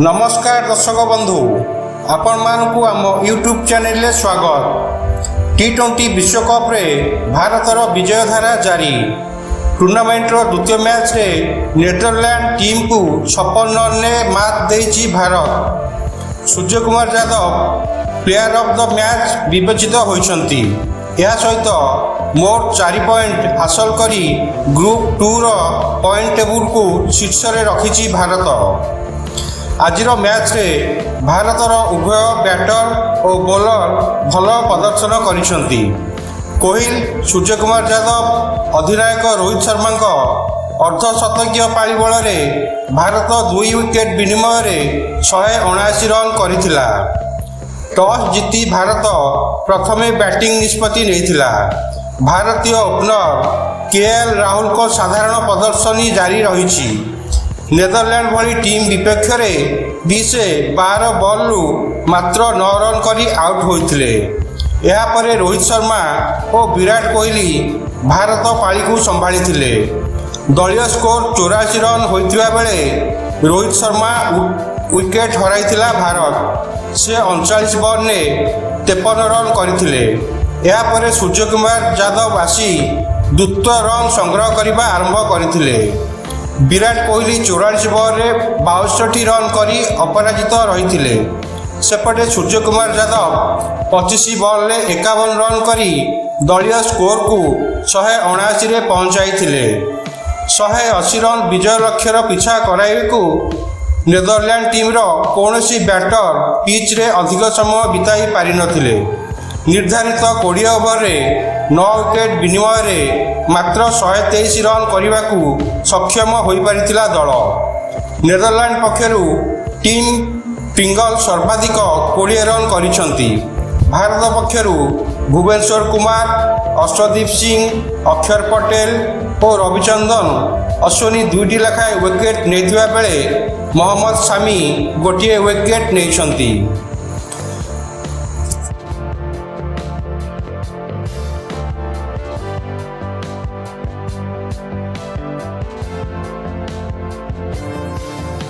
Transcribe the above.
ନମସ୍କାର ଦର୍ଶକ ବନ୍ଧୁ, ଆପଣମାନଙ୍କୁ ଆମ ୟୁଟ୍ୟୁବ୍ ଚ୍ୟାନେଲରେ ସ୍ୱାଗତ। ଟି-20 ବିଶ୍ୱକପ୍ରେ ଭାରତର ବିଜୟଧାରା ଜାରି। ଟୁର୍ଣ୍ଣାମେଣ୍ଟର ଦ୍ୱିତୀୟ ମ୍ୟାଚ୍ରେ ନେଦରଲ୍ୟାଣ୍ଡ ଟିମ୍କୁ 56 ରନ୍ରେ ମାତ୍ ଦେଇଛି Bharat. Suryakumar Yadav player of the match ବିବେଚିତ ହୋଇଛନ୍ତି। ଏହା ସହିତ ମୋଟ 4 ପଏଣ୍ଟ ହାସଲ କରି ଗ୍ରୁପ୍ ଟୁର ପଏଣ୍ଟ ଟେବୁଲକୁ ଶୀର୍ଷରେ ରଖିଛି ଭାରତ। ଆଜିର ମ୍ୟାଚ୍ରେ ଭାରତର ଉଭୟ ବ୍ୟାଟର ଓ ବୋଲର ଭଲ ପ୍ରଦର୍ଶନ କରିଛନ୍ତି। କୋହଲି, ସୂର୍ଯ୍ୟକୁମାର ଯାଦବ, ଅଧିନାୟକ ରୋହିତ ଶର୍ମାଙ୍କ ଅର୍ଦ୍ଧଶତକୀୟ ପାଳି ବଳରେ ଭାରତ 2 ୱିକେଟ୍ ବିନିମୟରେ 179 ରନ୍ କରିଥିଲା। ଟସ୍ ଜିତି ଭାରତ ପ୍ରଥମେ ବ୍ୟାଟିଂ ନିଷ୍ପତ୍ତି ନେଇଥିଲା। ଭାରତୀୟ ଓପନର କେଏଲ୍ ରାହୁଲଙ୍କ ଅସାଧାରଣ ପ୍ରଦର୍ଶନୀ ଜାରି ରହିଛି। ନେଦରଲ୍ୟାଣ୍ଡ ଭଳି ଟିମ୍ ବିପକ୍ଷରେ ବି ସେ 12 ବଲ୍ରୁ ମାତ୍ର 9 ରନ୍ କରି ଆଉଟ୍ ହୋଇଥିଲେ। ଏହାପରେ ରୋହିତ ଶର୍ମା ଓ ବିରାଟ କୋହଲି ଭାରତ ପାଳିକୁ ସମ୍ଭାଳିଥିଲେ। ଦଳୀୟ ସ୍କୋର 84 ରନ୍ ହୋଇଥିବା ବେଳେ ରୋହିତ ଶର୍ମା ୱିକେଟ୍ ହରାଇଥିଲା ଭାରତ। ସେ 39 ବଲ୍ରେ 53 ରନ୍ କରିଥିଲେ। ଏହାପରେ ସୂର୍ଯ୍ୟକୁମାର ଯାଦବ ଆସି ଦ୍ରୁତ ରନ୍ ସଂଗ୍ରହ କରିବା ଆରମ୍ଭ କରିଥିଲେ। ବିରାଟ କୋହଲି 44 ବଲ୍ରେ 62 ରନ୍ କରି ଅପରାଜିତ ରହିଥିଲେ। ସେପଟେ ସୂର୍ଯ୍ୟକୁମାର ଯାଦବ 25 ବଲ୍ରେ 51 ରନ୍ କରି ଦଳୀୟ ସ୍କୋରକୁ 179ରେ ପହଞ୍ଚାଇଥିଲେ। 180 ରନ୍ ବିଜୟ ଲକ୍ଷ୍ୟର ପିଛା କରାଇବାକୁ ନେଦରଲ୍ୟାଣ୍ଡ ଟିମ୍ର କୌଣସି ବ୍ୟାଟର ପିଚ୍ରେ ଅଧିକ ସମୟ ବିତାଇ ପାରିନଥିଲେ। ନିର୍ଦ୍ଧାରିତ 20 ଓଭରରେ 9 ୱିକେଟ୍ ବିନିମୟରେ ମାତ୍ର 123 ରନ୍ କରିବାକୁ ସକ୍ଷମ ହୋଇପାରିଥିଲା ଦଳ। ନେଦରଲ୍ୟାଣ୍ଡ ପକ୍ଷରୁ ଟିମ୍ ପ୍ରିଙ୍ଗଲ ସର୍ବାଧିକ 20 ରନ୍ କରିଛନ୍ତି। ଭାରତ ପକ୍ଷରୁ ଭୁବନେଶ୍ୱର କୁମାର, ଅର୍ଶଦୀପ ସିଂ, ଅକ୍ଷର ପଟେଲ ଓ ରବିଚନ୍ଦ୍ରନ ଅଶ୍ୱିନୀ ଦୁଇଟି ଲେଖାଏଁ ୱିକେଟ୍ ନେଇଥିବା ବେଳେ ମହମ୍ମଦ ସାମି ଗୋଟିଏ ୱିକେଟ୍ ନେଇଛନ୍ତି।